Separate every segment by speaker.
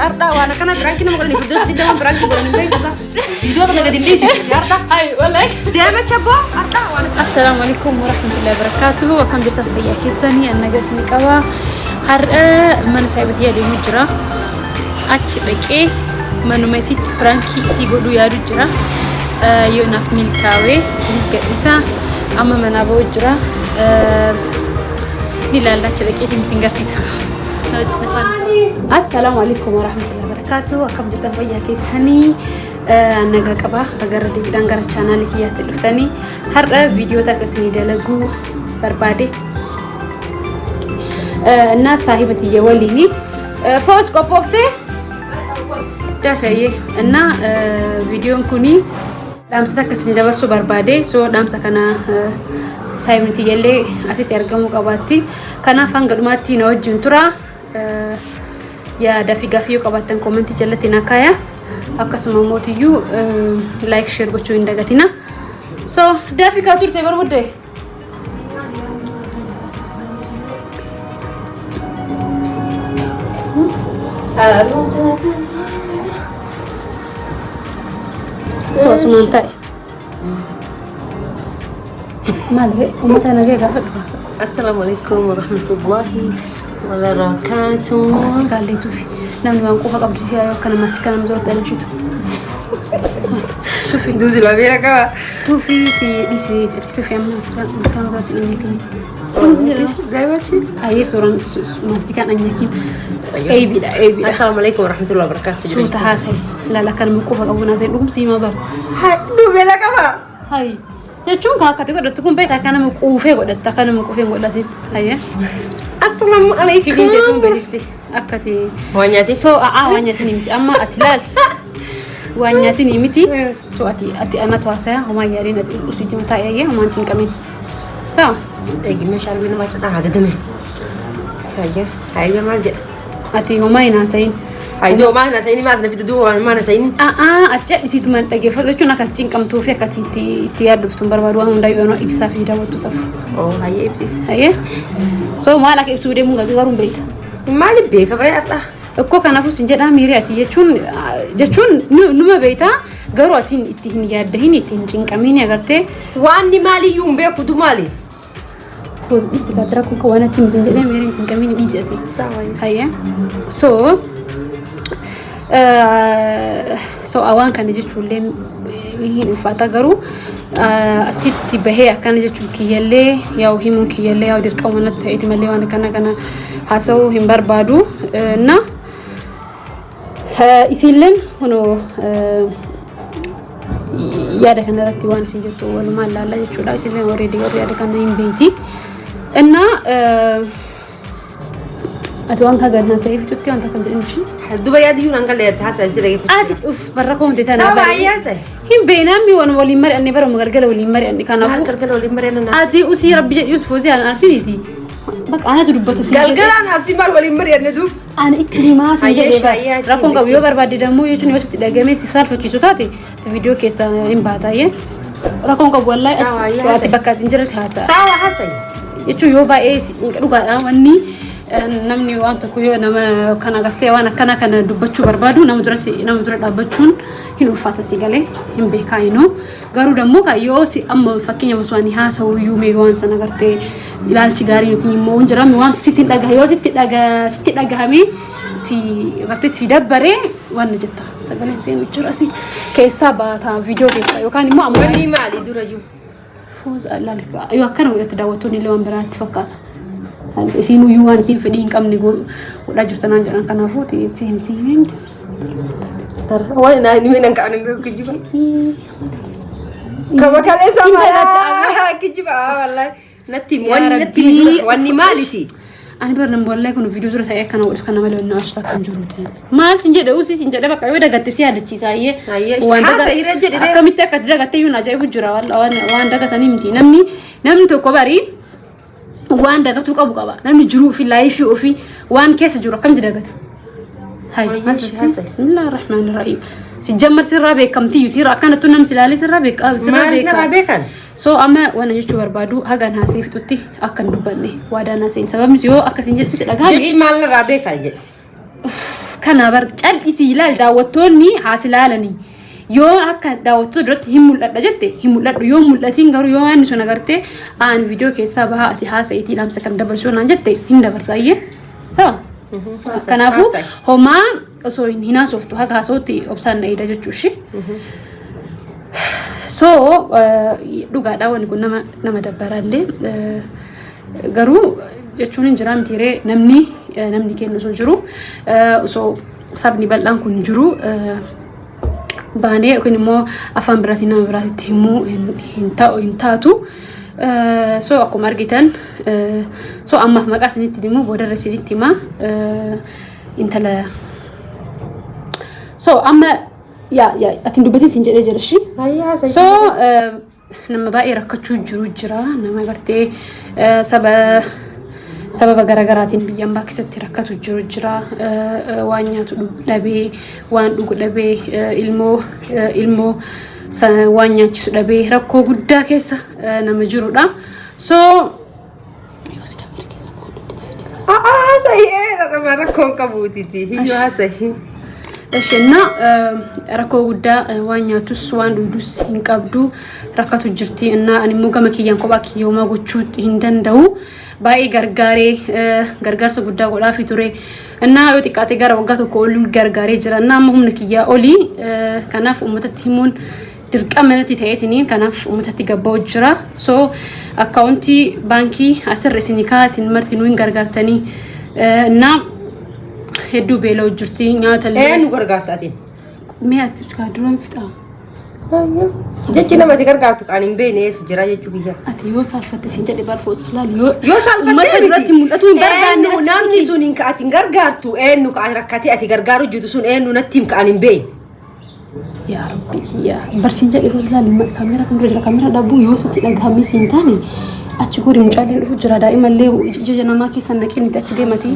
Speaker 1: Ardhaa waan akkana piraankii nama godhanii firdoos didda waan piraankii godhanii hin beektu isaa. Viidiyoo kana gadi hin dhiisitu ardhaa.
Speaker 2: Ay, wallahi.
Speaker 1: Deema chabboo ardhaa waan akkana.
Speaker 2: Assalaamu alaikum warahmatullahi wabarakatuh. Akkam jirtan fayyaa keessanii annaga isin qaba. Har'a mana saayibatii adeemu jira. Achi dhaqee manuma isitti piraankii isii godhuu yaadu jira. Yoo naaf milkaa'e isiniif gadhiisa. Amma manaa ba'u jira. Ni ilaalla achi dhaqeetiin isin garsiisa. Assalaamu alaikum warahmatullahi wabarakatuh. Akkam jirtan fayyaa keessanii nagaa qaba. Bagarra deebiidhaan gara chaanaalii kiyyaatti dhuftanii har'a viidiyoo takka isinii dalaguu barbaade. Innaa saahiba tiyya waliini. Foos qophooftee? Dafeeyye. Innaa viidiyoon kuni dhaamsa takka isinii dabarsuu barbaade. So dhaamsa kana saahibni tiyyallee asitti argamuu qabaatti. Kanaaf hanga dhumaatti na wajjin tura. Yaada fi gaaffii yoo qabaattan koomentii jalatti na kaaya. Akkasuma mootiyyuu like share gochuu hin dagatina. So dafii kaa turte barbuddee. So asumaan ta'e. Maal ree uummata nagee gaafadhu.
Speaker 1: Assalaamu alaikum warahmatullahi wabarakaatuh.
Speaker 2: Maastikaallee tufi. Namni waan quufa qabdu si yaayoo akkana maastikaa nama duratti alamshitu. Tufi.
Speaker 1: Duuzi lameera qaba.
Speaker 2: Tufi fi dhiisii itti tufi amma maastikaa nama duratti hin anyakin. Kunuunsi jedhama.
Speaker 1: Daa'imachi.
Speaker 2: Ayyee suuraan maastikaan anyakin. Eebiidha eebiidha.
Speaker 1: Assalaamu alaikum warahmatullahi wabarakatuh.
Speaker 2: Suuta haasa'i. Laala akka nama quufa qabu naasee dhugumsi himaa bara.
Speaker 1: Duubela qaba.
Speaker 2: Hayi. Jechuun kan akkati godhattu kun beektaa akka nama quufee godhatta akka nama quufee hin godhatin. Hayyee.
Speaker 1: Assalaamu alaikum.
Speaker 2: Hidhiin teetuun beeksisti akkati.
Speaker 1: Waan nyaate?
Speaker 2: So a'aa waan nyaatin miti amma ati laal. Waan nyaatin miti. So ati ati anatu haasaya homaa yaadiin ati usiiti mataa eeyyee homaa hin cinqamin. Sawa.
Speaker 1: Eegi meeshaa ilmi namaa cidhaa haadadame. Hayya hayya maal jedha?
Speaker 2: Ati homaa hin haasayin.
Speaker 1: Hayyoo maal na sayini maal na fiddu duuba maal na sayini?
Speaker 2: A'aa ati cal'isiituma dhaggeeffadhu jechuun akka ati cinqamtuu fi akka ati itti itti yaaddoftu hin barbaadu waan hundaa yoo ibsaa fi daawwattootaaf.
Speaker 1: Oo hayyee ibsi.
Speaker 2: Hayyee. So maal akka ibsuu deemuun garuu hin beekta.
Speaker 1: Maaliif beeka baree har'a?
Speaker 2: Ikkoo kanaafuu sin jedhaa miirii ati jechuun jechuun numa beektaa garuu ati itti hin yaaddahin itti hin cinqamiin agartee
Speaker 1: Waanni maaliyyuu hin beeku du maali?
Speaker 2: Foos dhiisi kaa dira kun waan atti misin jedhee miirii hin cinqamiin dhiisi ati. Hayyee. So so waan kana jechuullee hin ulfaata garuu asitti bahee akkana jechuun kiyyallee yaa'u himuun kiyyallee yaa'u dirqama natti ta'eeti malee waan akkana kana haasa'uu hin barbaadu. Na isiilleen kunoo yaada kana irratti waan isin jettu walumaan laalla jechuudha. Isiilleen already garuu yaada kana hin beeyti. Innaa ati waan kagan haasa'ee fixutti wanta kan jedhin ishii.
Speaker 1: Duba yaadiyyuu naan galee haasa'e si dhageeffatu.
Speaker 2: Ati uff barra koomte tana
Speaker 1: Sababa
Speaker 2: bari.
Speaker 1: ayyaa haasa'e.
Speaker 2: Hin beenaammi waan waliin mari'anne baruma galgala waliin mari'anne
Speaker 1: Maal
Speaker 2: kanaafuu.
Speaker 1: galgala waliin mari'anna naaf.
Speaker 2: Ati usii rabbi jedhi us foozii aan arsiniiti. Bakka anatu dubbata siin jedhe.
Speaker 1: Galgalaan absii maal waliin mari'anne duub.
Speaker 2: Ani itti himaa siin
Speaker 1: Ayyee
Speaker 2: jedhe bara.
Speaker 1: shaayyaa itti
Speaker 2: Rakkoon qabu
Speaker 1: himi.
Speaker 2: yoo barbaadde dammoo jechuun yoo sitti dhagamee si saalfachiisu taate viidiyoo keessa hin baataayyee. Rakkoon qabu wallaahi
Speaker 1: Sawa,
Speaker 2: ati
Speaker 1: ayyee
Speaker 2: ati
Speaker 1: haasa'e.
Speaker 2: bakka ati hin jirretti haasa'a.
Speaker 1: Sawa haasa'e.
Speaker 2: Jechuun yoo baay'ee si cinqa dhugaadha wanni namni waan tokko yoo nama kan agartee waan akkana kana dubbachuu barbaadu nama duratti nama dura dhaabbachuun hin ulfaata si galee hin beekaa inuu garuu dammoo kan yoo si amma fakkeenya osoo ani haasa'u iyyuu mee waan sana agartee ilaalchi gaarii yookiin immoo hin jiraame waan sitti hin dhagaha yoo sitti dhaga sitti dhagahame si agartee si dabbaree waan na jetta sagaleen seenu jira si keessaa baata viidiyoo keessaa yookaan immoo amma
Speaker 1: Wanni maali durayyuu?
Speaker 2: Fooza laalika yoo akkana godhatte daawwattoonni illee waan biraatti fakkaata. Isiin iyyuu waan isiin fedhii hin qabne godhaa jirta naan jedhan kanaafuu siin siin
Speaker 1: Waan inni nan qaban hin beeku kijiba. Kama kaleessa maraa kijiba wallahi. Natti himi wanni natti himi dura wanni maaliti?
Speaker 2: Ani bar nan wallahi kun viidiyoo dura ta'ee akkana godhu kana malee wanni aarsu takka hin jiruuti. Maal sin jedhe usii sin jedhe bakka yoo dagatte si yaadachiisa ayyee.
Speaker 1: Ayyee,
Speaker 2: Waan
Speaker 1: haasa hira jedhe dee.
Speaker 2: Akkamitti akka itti dagatte iyyuu na ajaa'ibu jira waan waan dagatanii miti. Namni namni tokko bari waan dagatuu qabu qaba. Namni jiruu ofii laayifii ofii waan keessa jiru akkamitti dagata? Hay,
Speaker 1: Ayyee,
Speaker 2: maal
Speaker 1: ishee
Speaker 2: ta'e?
Speaker 1: haasa'e.
Speaker 2: Bismillah ar-Rahmaan ar-Rahiim. Si jammar sirraa beekamtiyyu sirraa akkanattu namni si ilaalee sirraa beeka sirraa
Speaker 1: Maal narraa
Speaker 2: beeka.
Speaker 1: beekan?
Speaker 2: So amma waan jechuu barbaadu hagaan haasee fixutti akka hin dubbanne waadaan haaseen sababni yoo akkasiin jedhe sitti dhagahame
Speaker 1: Jechi maal narraa beekan jedhe.
Speaker 2: Kana bar cal'isii ilaali, daawwattoonni haas ilaalanii. Yoo akka daawwattoota duratti hin mul'adha jette hin mul'adhu. Yoo mul'atiin garuu yoo yaadni sun agartee aan viidiyoo keessaa bahaa ati haasa'iitii dhaamsa kan dabarsuu naan jette hin dabarsaayyee. Ta'a. Kanaafuu homaa osoo hin haasoftu haga haasa'utti obsaan na eeda jechuu ishee. So dhugaadha, wanni kun nama dabbarallee garuu jechuun hin jiraa mitiiree, namni kennu osoo jiru, osoo sabni bal'aan kun jiru, baanee yookiin immoo afaan biraatiin nama biraatitti himuu hin ta'u, hin taatu. So akkuma argitan, so ammaaf maqaa isinitti himu, boodarra isinitti hima intala. So amma yaa yaa ati hin dubbatin siin jedhee jira ishii. So nama baay'ee rakkachuu jiru jira, nama gartee saba sababa garaagaraatiin biyya ambaa keessatti rakkatu jiru jira. Waan nyaatu dhabee, waan dhugu dhabee, ilmoo waan nyaachisu dhabee rakkoo guddaa keessa nama jirudha. So yoo si dabbare keessa ba'uu
Speaker 1: Haasa'ii rakkoon qabuutiti hiyyuu haasa'ii.
Speaker 2: Ishenna rakkoo guddaa, waan nyaatus waan dhugdus hin qabdu, rakkatu jirti. Innaa ani immoo gama kiyyaan kophaa kiyyoomaa gochuu hin danda'u. Baay'ee gargaaree, gargaarsa guddaa godhaafi ture. Innaa yoo xiqqaate gara waggaa 1 ol gargaaree jira. Innaa amma humna kiyyaa olii, kanaaf uummatatti himuun dirqama natti ta'eetiniin kanaaf uummatatti gabba'u jira. So akkaawuntii baankii asirra isin kaa, isin martinuu hin gargaartanii. Innaa hedduu beela'u jirti, nyaata illee.
Speaker 1: Eenyu gargaarta ati?
Speaker 2: Mee ati kaa duraan fixaa.
Speaker 1: Jechi nama ati gargaartu kan hin beekne eessa jira jechuu kiyya.
Speaker 2: Ati yoo saalfatte siin jedhe barfoos laal yoo
Speaker 1: Yoo saalfattee
Speaker 2: uummata duratti mul'atu hin barbaanne.
Speaker 1: Eenyu namni sun hin ati hin gargaartu, eenyu ka rakkatee ati gargaaru jirtu sun, eenyu natti him ka ani hin beekne?
Speaker 2: Yaa Rabbi kiyya, barsiin jedhe foos laal, kaameeraa kan dura jira, kaameeraa dhabuu yoo sitti dhagahamee siin taane achi gori, mucaalleen dhufu jira, daa'imallee ija namaa keessa naqin achi deemati,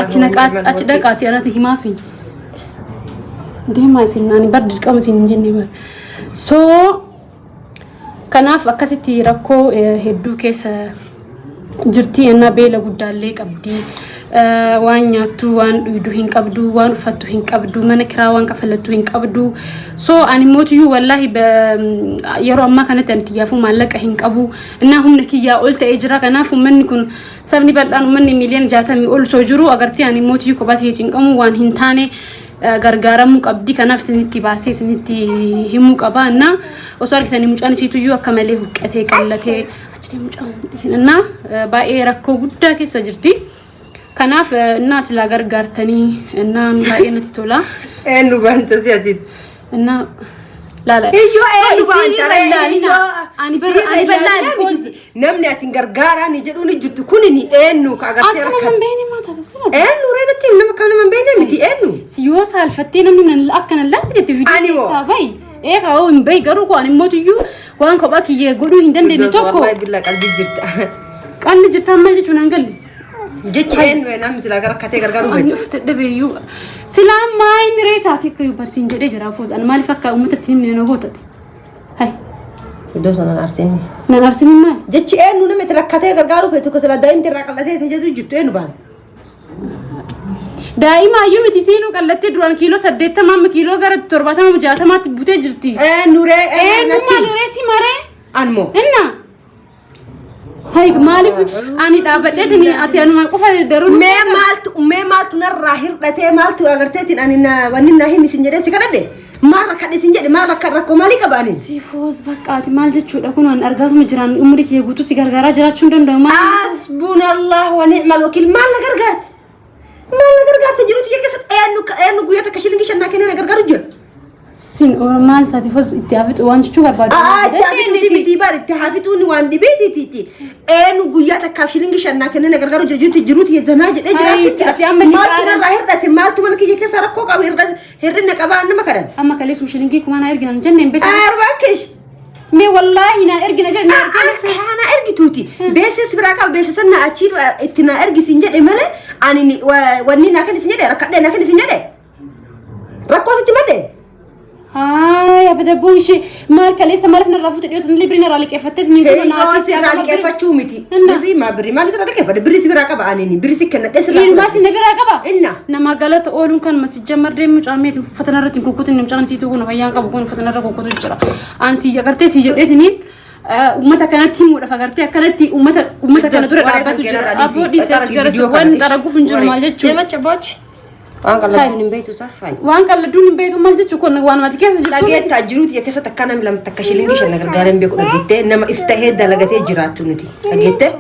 Speaker 2: achi naqaa, achi dhaqaati anatti himaafi deemaa isin, ani bar dirqama isin hin jenne bar. So kanaaf akkasitti rakkoo hedduu keessa jirti. Ennaa beela guddaallee qabdi, waan nyaattu waan dhugdu hin qabdu, waan uffattu hin qabdu, mana kiraa waan kaffalattu hin qabdu. So ani mootiyyuu wallaahi yeroo ammaa kanatti ani xiyyaafuu maallaqa hin qabu. Innaa humna kiyyaa ol ta'ee jira. Kanaaf uummanni kun, sabni bal'aan, uummanni miiliyoona 60 ol osoo jiru agartee ani mootiyyuu kophaa ta'ee cinqamu waan hin taane, gargaaramuu qabdi. Kanaaf isinitti baasee isinitti himuu qaba. Innaa osoo argitanii mucaan isiituyyuu akka malee huqqatee qallatee achi mucaan isin, innaa baay'ee rakkoo guddaa keessa jirti. Kanaaf innaa silaa gargaartanii innaa baay'ee natti tola.
Speaker 1: Eenyu baanta si ati?
Speaker 2: Innaa laala.
Speaker 1: Iyyoo eenyu
Speaker 2: So,
Speaker 1: baanta?
Speaker 2: isiirra ilaalina. Ani ani bal'aan foos.
Speaker 1: Namni ati hin gargaaraa ni jedhuun ni jirtu kunini eenyu ka agartee
Speaker 2: Akka nama hin
Speaker 1: rakkatu?
Speaker 2: beekne maa taata sila?
Speaker 1: Eenyu ree natti him, nama kan nama hin beekne miti, eenyu?
Speaker 2: Si yoo saalfattee namni nan akka nan laatte jette viidiyoo
Speaker 1: Ani moo?
Speaker 2: keessaa bahi. Ee kaa'uu hin bahi, garuu koo ani immoo waan kophaa kiyyee godhuu hin dandeenye tokko.
Speaker 1: Wallahi billaa qalbii jirta.
Speaker 2: Qalli jirtaan maal jechuun an galle.
Speaker 1: Jechi eenyu namni silaa rakkatee gargaaruu
Speaker 2: Ani
Speaker 1: feetu?
Speaker 2: uf dadhabeeyyuu. Silaa maa inni ree isaati akka iyyuu barsiin jedhee jira foos. Ani maaliif akka uummatatti himne na gootati? Hai.
Speaker 1: Iddoo sanaan arsinni.
Speaker 2: Nan arsiniin maali?
Speaker 1: Jechi eenyu namni itti rakkatee gargaaruu feetu ka silaa daa'imti irraa qallatee itti jedhu jirtu, eenyu baanta?
Speaker 2: Daa'ima ayyuu miti, siinuu qallattee duraan kiiloo 80 amma kiiloo gara 70 60tti butee jirti.
Speaker 1: Eenyu ree?
Speaker 2: Eenyu maali ree si maree?
Speaker 1: Anmoo.
Speaker 2: Inna. Hai, maaliif ani dhaabbadheetiin ati anuma qofa daruu?
Speaker 1: Mee maaltu narraa hir'atee, maaltu agarteetiin ani na wanni na himi sin jedhee si kadhadhe, maal rakkadhe sin jedhe, maal akka rakkoo maalii qaba ani?
Speaker 2: Sifoos bakka ati maal jechuudha kun, an argaatuma jiraan umurii kiyya guutuu si gargaaraa jiraachuu hin danda'u maal?
Speaker 1: Asbunallah wa ni'mal wakiil. Maal na gargaarte? Maal na gargaarte? Jiruutu kiyya keessatti eenyu guyyaa takka shilingii shannaa kennee na gargaaru jira?
Speaker 2: Sin maal taate foos itti hafixu waan jechuu barbaadu.
Speaker 1: Aa, itti hafixuuti miti bar, itti hafixuun waan dhibeetiiti. Eenyu guyyaa takkaaf shilingii shannaa kennee na gargaaru jira? Jiruutu kiyya zanaa jedhee jiraachuu jira.
Speaker 2: Ati amma
Speaker 1: Maaltu narraa hir'ate? Maaltu mana kiyya keessa rakkoo qabu, hir'ina qabaa nama kadhan?
Speaker 2: Amma kaleessuma shilingii 1000 naa ergina jenne hin beeksisa.
Speaker 1: Arbaan keesh.
Speaker 2: Mee wallaahi naa ergina jenne naa ergina.
Speaker 1: Kana ergituuti. Beeksisa biraa qaba, beeksisa na achi itti na ergisiin jedhe malee ani wanni naa kan isin jedhe rakkadhee naa kan isin jedhe. Rakkoo sitti madde.
Speaker 2: Haaya. Dabboo ishee maal kaleessa maaliif narraa fuute dhiyootan illee birrii narraa liqeeffattee ni kun
Speaker 1: Yoo sirraa liqeeffachuu miti.
Speaker 2: Inna.
Speaker 1: Birrii maa birrii maal sirraa liqeeffadhe? Birrii si biraa qaba anini. Birrii si kennadhe sirraa
Speaker 2: Ilmaa
Speaker 1: fudhadhe.
Speaker 2: si na biraa qaba.
Speaker 1: Inna.
Speaker 2: Nama galata ooluun kan masijjamar deemu mucaan meetiin uffata narratti hin kukkutin, mucaan siituu kun fayyaan qabu kun uffata narra kukkutu jira. An si agartee si jedheetiniin uummata kanatti himuudhaaf agartee akkanatti uummata kana dura dhaabbatu jira. Aboo dhiisee achi gara waan xaraguuf hin jiru maal jechuudha.
Speaker 1: Deemacha boochi. Waan qalladduun hin beektu isaa. Hayi.
Speaker 2: Waan qalladduun hin beektu maal jechuun kun waan mati keessa jirtu.
Speaker 1: Dhageettaa jiruuti keessatti akka namni lama takka shilingii shan gargaaree hin beeku dhageettee nama iftahee dalagatee jiraattu nuti dhageettee.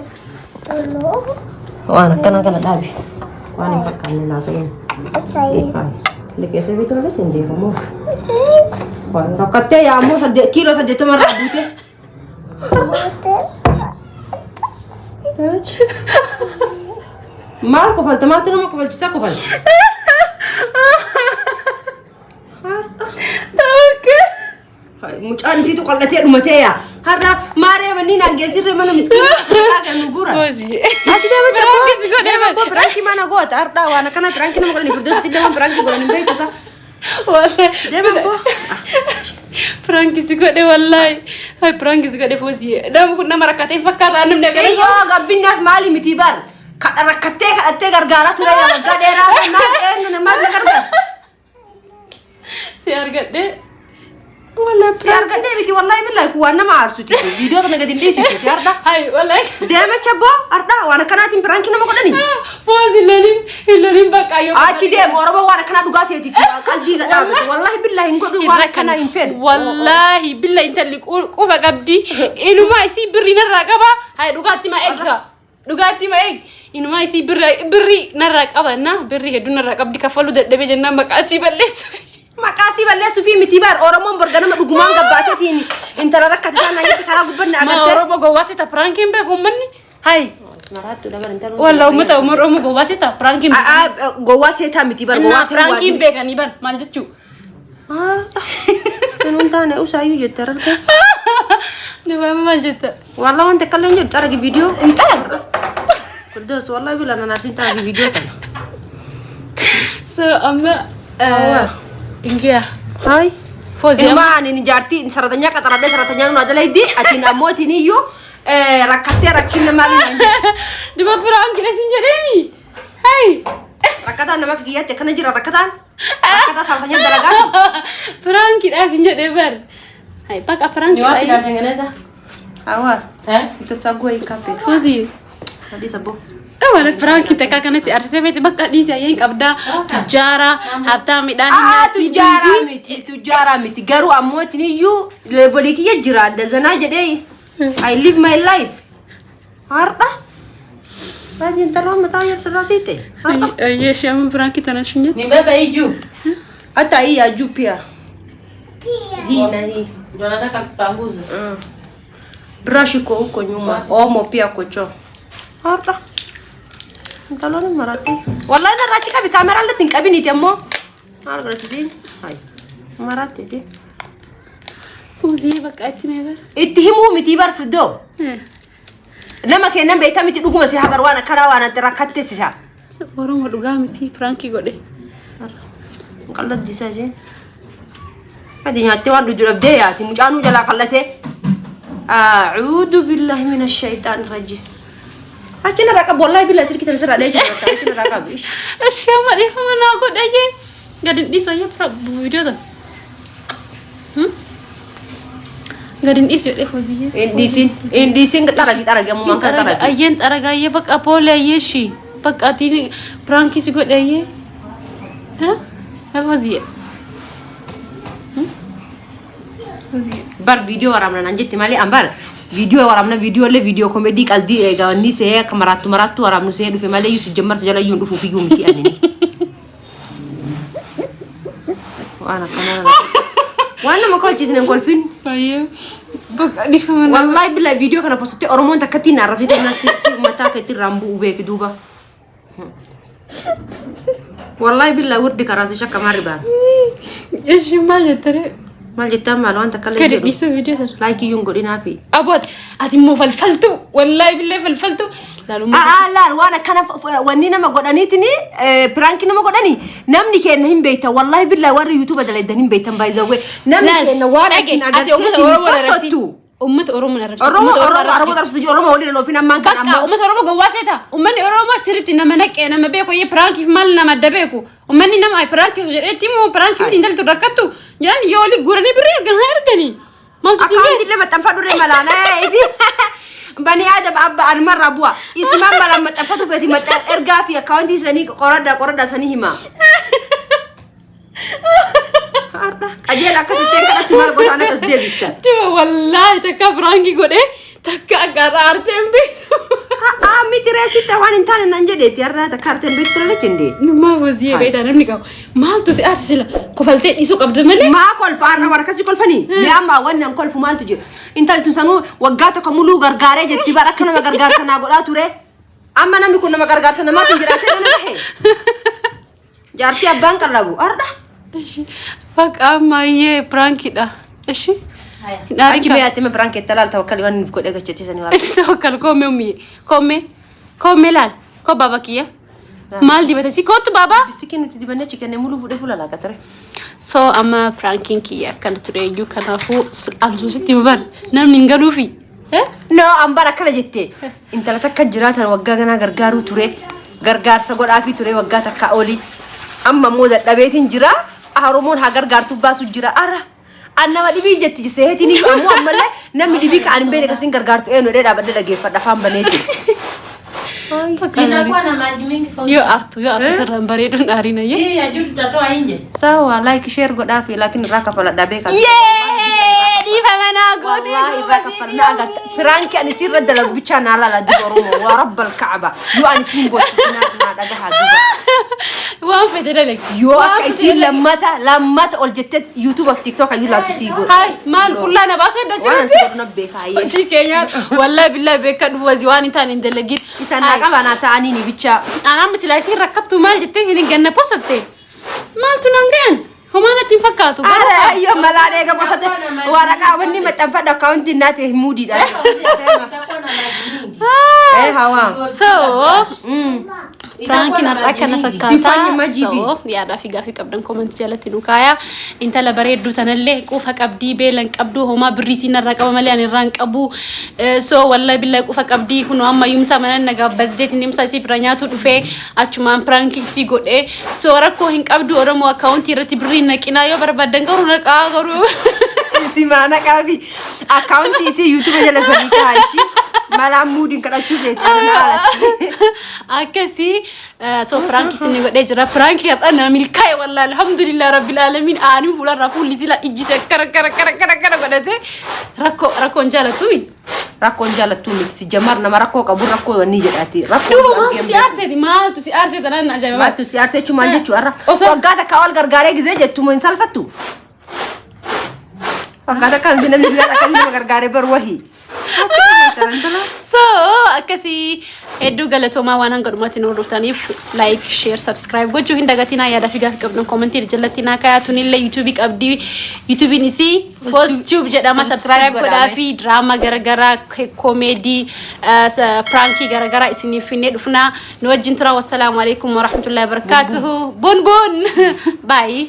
Speaker 1: Waan akkana kana dhaabi. Waan hin fakkaanne naasa'in. Liqeessee beektu malee hin deemamu. Rakkattee yaammoo kiiloo 80 irraa buute. Maal kofalta? Maaltu nama kofalchisaa kofalta? Mucaan isiitu qal'atee dhumatee yaa. Har'a maaree manni naan geessirree mana miskiina sadarkaa kan nu guuran. Ati deema
Speaker 2: Piraankis godhee
Speaker 1: deema piraankii mana goota har'a waan akkana piraankii nama godhanii firdoositti illee waan piraankii godhan hin beektu isa. Deema abboo.
Speaker 2: Piraankis godhe wallaahi. Hay piraankis godhe foosii. Namni kun nama rakkatee fakkaata namni agarra.
Speaker 1: Eeyyoo gabbinnaaf maali miti bar. Kadha rakkattee kadhattee gargaaraa ture yaa waggaa dheeraa kan maal eenyu nama na gargaara.
Speaker 2: Si argadhee. Wallaahi.
Speaker 1: Si argadhee miti wallaahi billaahi kun waan nama aarsuti. Viidiyoo kana gadi hin dhiisitu har'a.
Speaker 2: Hay wallaahi.
Speaker 1: Deema chabboo har'a waan akkanaatiin piraankii nama godhanii.
Speaker 2: Foosi loliin hin loliin bakka yoo.
Speaker 1: Achi deemu Oromoo waan akkanaa dhugaa seetitti qalbii gadhaabatu. Wallaahi billaahi hin godhu waan akkanaa hin fedhu.
Speaker 2: Wallaahi billa intalli qufa qabdi. Inumaa isii birrii narraa qaba. Hay dhugaatti ma eegga. Dhugaatti ma eeg. Inumaa isii birrii narraa qaba na birrii hedduu narraa qabdi kaffaluu dadhabee jennaan maqaa isii balleessuuf.
Speaker 1: Maqaa sii balleessuu fi miti bar Oromoon borga nama dhugumaan gabbaateetiin intala rakkate taanaan jetti karaa gubbanna
Speaker 2: Ma
Speaker 1: agartee.
Speaker 2: Oromoo gowwaa sita piraankiin beeku uummanni. Hay
Speaker 1: Maraattu dabar intala.
Speaker 2: walla uummata Oromoo gowwaa sita piraankiin beekan.
Speaker 1: Gowwaa seetaa miti bar gowwaa
Speaker 2: Innaa piraankiin beekanii bar maal jechuu.
Speaker 1: Kunuun taane usaayyuu jette argite.
Speaker 2: Dubaama maal jetta?
Speaker 1: Wallah wanta akka illee hin jedhu xaragi viidiyoo.
Speaker 2: Hin xaragu.
Speaker 1: Firdaus wallahi bila nan arsin xaragi viidiyoo kana.
Speaker 2: So amma
Speaker 1: Awwa.
Speaker 2: ingiya.
Speaker 1: Hai.
Speaker 2: Foozi amma
Speaker 1: Ilma ani jaartii saratanyaa qaxaradhee saratanyaa nu adalaydi atiin ammoo atiin iyyuu rakkattee rakkinna maali naan jedhe.
Speaker 2: Duba piraankiidha siin jedheemi. Hay.
Speaker 1: Rakkataan nama akka kiyyaatti akkana jira rakkataan. Rakkataa saratanyaa dalagaa.
Speaker 2: Piraankiidha siin jedhee bar. Hay baqa
Speaker 3: Ni
Speaker 2: piraankiidha.
Speaker 3: wapi natengeneza?
Speaker 1: Hawa.
Speaker 3: Eh?
Speaker 1: Tusagua hii carpet.
Speaker 2: Foozi.
Speaker 1: Hadi sabo.
Speaker 2: Wala piraankii takka kana si arsitee beekte bakka dhiisi ayyeen qabdaa tujjaara habtaa midhaan hin
Speaker 1: Ah,
Speaker 2: nyaatti
Speaker 1: tujjaaraa miti, tujjaaraa miti. Garuu ammoo itin iyyuu levelii kiyya jira. Dazanaa jedhee I live my life. Har'a. Baay'ee intaloo mataa yoo sirraa siite. Har'a.
Speaker 2: Ayyee ishee amma piraankii tana shinye.
Speaker 3: Nibebe hii juu.
Speaker 1: Hata hii ya juu pia. Hii na hii.
Speaker 3: Ndio nataka kupanguza.
Speaker 1: Brush iko huko nyuma. Omo pia kwa choo. Har'a. Intaloon maratti. Wallahi narraa achi qabi kaameraa illee hin qabiniiti ammoo. Maal godhatisiin? Hai. Maratti.
Speaker 2: Foozii bakka itti mee bar.
Speaker 1: Itti himuu miti bar fiddoo. Nama kennan beektaa miti dhuguma si habar waan akkanaa waan ati rakkatte sisa.
Speaker 2: Oromoo dhugaa miti piraankii godhe.
Speaker 1: Qalladdisaa isheen. Ati nyaattee waan dhugdu dhabdee yaati mucaanuu jalaa qallatee. A'uudu billahi mina shaytaan rajiim. Achi narraa qabu wallahi billahi silkii tana sirraa dheeshe achi narraa qabu.
Speaker 2: Ishee amma dhiifama naa godhe ayyee gadi hin dhiisu ayyee viidiyoo tana. Gadi hin dhiisu jedhee fooziyyee.
Speaker 1: Hin dhiisin hin dhiisin xaragi xaragi ammumaan kan xaragi.
Speaker 2: Ayyeen xaraga ayyee bakka poolee ayyee ishii bakka ati piraankii si godhe ayyee. Fooziyyee. Fooziyyee.
Speaker 1: Bar viidiyoo waraabna naan jetti malee an bar viidiyoo waraabna viidiyoo illee viidiyoo komedii qaldii eegaa wanni see akka maraattu maraattu waraabnu see dhufe malee iyyuu si jammarsa jala iyyuu hin dhufuuf iyyuu miti ani. Waan akkanaa waan nama kolchiisne hin kolfin.
Speaker 2: Ayyee bakka dhiifama naa.
Speaker 1: Wallahi billahi viidiyoo kana postattee Oromoon takkatti hin arrabsite na si mataa keetti irraan bu'u beeki duuba. Wallahi billahi wirdi karaa si shakkamaa ribaan.
Speaker 2: Ishii maal jettere?
Speaker 1: Maal jettaan maal waan takka illee
Speaker 2: Gadi
Speaker 1: jedhu.
Speaker 2: dhiisuu viidiyoo sana.
Speaker 1: Like iyyuu hin godhinaafi.
Speaker 2: Aboot ati immoo falfaltu wallaahi billee falfaltu laalummaa.
Speaker 1: A'aa laal waan akkana wanni nama godhaniitini prank nama godhanii namni keenya hin beektan wallahi billahi warri YouTube dalaydan hin beektan baay'izawwee namni
Speaker 2: Laal
Speaker 1: keenya waan
Speaker 2: dhage
Speaker 1: atiin
Speaker 2: ati
Speaker 1: agartee
Speaker 2: uummata
Speaker 1: hin
Speaker 2: Oromoo arrabsi.
Speaker 1: tosottu.
Speaker 2: Uummata Oromoo arrabsi.
Speaker 1: Oromoo
Speaker 2: Uummata
Speaker 1: Oromoo
Speaker 2: arrabsi.
Speaker 1: Oromoo arrabsitu jiru Oromoo waliin ofiin ammaan kan
Speaker 2: Bakka
Speaker 1: amma.
Speaker 2: uummata Oromoo gowwaa seeta. Uummanni Oromoo sirriitti nama naqee nama beeku iyyee prankiif maal nama adda beeku. Uummanni nama prankiif jedheetti immoo prankiif intaltu rakkattu jedhan yoo olii guuranii birrii argan haa arganii. Maaltu siin
Speaker 1: Akkaawunti
Speaker 2: ga'e?
Speaker 1: illee maxxanfadhu ree malaan ifi bani aadam abba anumarraa bu'a isimaan malaan maxxanfatu feeti maxxa ergaa fi akkaawuntii sanii qoradhaa qoradhaa sanii hima. Har'a qajeela akkasitteen kadhatti maal goota anatti as deebista.
Speaker 2: Tuma wallaahi takka prankii godhee takka akka irraa aartee hin beektu.
Speaker 1: Haa miti reesitti waan hin taane naan jedheeti har'a takka aartee hin beektu lalee jendee.
Speaker 2: Numaa waziyee beektaa namni qabu. Maaltu si aarsi sila kofaltee dhiisuu qabda malee.
Speaker 1: Maa kolfa har'a waan akkasii kolfanii? Mee amma wanni an kolfu maaltu jira? Intalli tun sanuu waggaa tokko muluu gargaaree jetti bara akka nama gargaarsa naa godhaa ture. Amma namni kun nama gargaarsa namaatiin jiraatee kana bahe. Jaartii abbaan qallabu har'a.
Speaker 2: Ishi bakka ammayyee prankiidha. Ishi. Hin aarin
Speaker 1: Achi
Speaker 2: kaa.
Speaker 1: mee ati mee prank itti laal tawakkali waan nuuf godhee gachachiisanii sanii waan.
Speaker 2: Tawakkal koomee ummiye. Koomee. Koomee laal. Koo baaba kiyya. Maal dibate si kootu baaba.
Speaker 1: Lipstickii nuti dibannee achi kennee muluu fuudhee fuula laaqatare.
Speaker 2: So amma prankiin kiyya akkana ture iyyuu kanaafuu ansuusitti babar namni hin galuufi. Eh?
Speaker 1: No, an bara akkana jette. Intala takka jiraatan waggaa ganaa gargaaruu ture. Gargaarsa godhaafii ture waggaa takka olii. Amma immoo dadhabeetiin jira. Oromoon haa gargaartuuf baasu jira. Ara. An nama dhibii jetti seetiin ammoo ammallee namni dhibii ka an hin beekne kasiin gargaartu eenyu jedhee dhaabadhee dhageeffadha afaan baneeti.
Speaker 3: Sitakuwa na maji mingi Fauzi.
Speaker 2: Yoo aartu sirraan bareeduun aariin ayyee.
Speaker 3: Hii ya juu tutatoa nje.
Speaker 1: Sawa like share godhaafi laakiin irraa kafaladhaa beekaa.
Speaker 2: Yee! Dhiifama naa gootee
Speaker 1: Wallahi irraa kafalnaa agarta. Prank ani sirra dalagu bichaa naa laala duba Oromoo waa rabbal ka'aba. Yoo ani siin gochise naa dhagahaa duba.
Speaker 2: Waan fedhe dalagi.
Speaker 1: Yoo akka isiin lammata lammata ol jettee YouTube fi TikTok ayyuu laaltu sii godhu.
Speaker 2: Hai maal qullaa na baasuu edda
Speaker 1: Waan ani si
Speaker 2: jirutti.
Speaker 1: godhu na beekaa ayyee.
Speaker 2: Hojii keenyaa wallahi billahi beekaa dhufu wazii waan hin taane hin dalagin.
Speaker 1: Isaan naa qaba naa ta'anii ni bichaa.
Speaker 2: Anaan misilaa isiin rakkattu maal jettee hin ganna posatte. Maaltu nan gahan? Homaa natti hin fakkaatu.
Speaker 1: Ara ayyoo malaan eega qosate waraqaa wanni maxxanfadhu akkaawuntiin naa ta'e muudiidha.
Speaker 3: Itakuwa na maji mingi.
Speaker 1: Eh hawaa.
Speaker 2: So, prankiin har'aa kana
Speaker 1: Sifanye
Speaker 2: fakkaata.
Speaker 1: majibi.
Speaker 2: So, yaadaa fi gaafii qabdan commentii jalatti nu kaayaa. Intala bareedduu tanallee quufa qabdii, beela hin qabdu, homaa birrii siin irraa qaba malee ani irraa hin qabu. So, wallahi billahi quufa qabdii kun amma yumsa mana nagaa bazdeetiin yumsa isii bira nyaatu dhufee achumaan prankii isii godhee. So, rakkoo hin qabdu Oromoo akkaawuntii irratti birrii naqinaa yoo barbaaddan garuu naqaa garuu.
Speaker 1: Simaa naqaa fi akkaawuntii isii YouTube jala sanii kaa'aa ishii malaan muudiin kadhachuu feeti ana na alatti.
Speaker 2: Akkasii so prankii isin godhee jira. Prankii har'a na milkaa'e wallahi alhamdulillah rabbil alamin aanii fuularraa fuulli sila ijji akkana akkana akkana akkana akkana godhate rakkoo rakkoon jaalattu.
Speaker 1: Rakkoon jaalattuu miti si jamar nama rakkoo qabu rakkoo wanni jedhaati. Rakkoo
Speaker 2: Duuba maaltu si aarseeti maaltu si aarsee tanaan ajaa'iba.
Speaker 1: Maaltu si aarsee jechuun maal jechuu har'a? Waggaa takka ol gargaaree gizee jettu moo hin salphattu? Waggaa takka miti namni guyyaa takka nama gargaaree baru wahii.
Speaker 2: So akkasii hedduu galatoomaa waan hanga dhumaatti nu hordoftaniif like share subscribe gochuu hin dagatinaa. Yaada fi gaafii qabdan commentii jalatti naa kaayaa. Tunillee YouTubeii qabdi, YouTubeiin isii First Tube jedhama. Subscribe godhaa fi diraamaa garaagaraa, comedy, prankii garaagaraa isiniif finnee dhufnaa. Nu wajjin tura. Wassalaamu alaikum warahmatullahi wabarakatuhu. Bun bun bye.